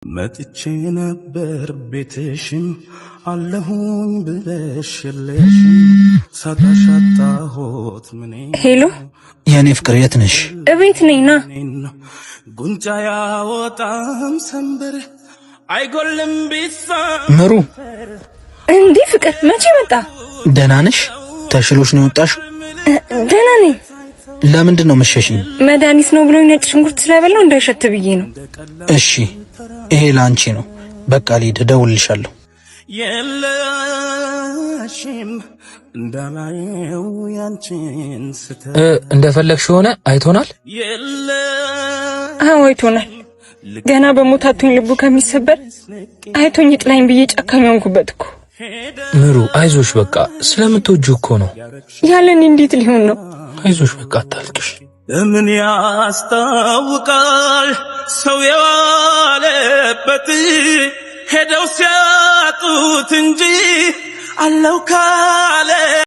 መጥቼ ነበር ቤትሽን አለሁኝ ብለሽ የለሽም ሳጣሽ አጣሁት ምኔ። Hello። የእኔ ፍቅር፣ የት ነሽ? እቤት ነኝ፣ ና። ጉንጫ ያወጣም ሰንበር አይጎልም ቢሳ። ምሩ። እንዲህ ፍቅር፣ መቼ መጣ? ደህና ነሽ? ተሽሎሽ ነው የወጣሽው? ደህና ነኝ። ለምንድን ነው መሸሽኝ? መድኃኒት ነው ብሎኝ ነጭ ሽንኩርት ስለበላው እንዳይሸት ብዬ ነው። እሺ፣ ይሄ ለአንቺ ነው። በቃ ልሂድ፣ እደውልልሻለሁ። የለሽም እንዳላየው ያንቺን ስተ እንደፈለግሽ ሆነ፣ አይቶናል። የለ። አዎ፣ አይቶናል። ገና በሞታቱኝ ልቡ ከሚሰበር አይቶኝ ጥላኝ ብዬ ጨካኝ ሆንኩበት እኮ። ምሩ፣ አይዞሽ በቃ፣ ስለምትወጂው እኮ ነው። ያለን እንዴት ሊሆን ነው? አይዞሽ በቃ፣ አታልቅሽ። ምን ያስታውቃል ሰው የዋለበት ሄደው ሲያጡት እንጂ አለው ካለ።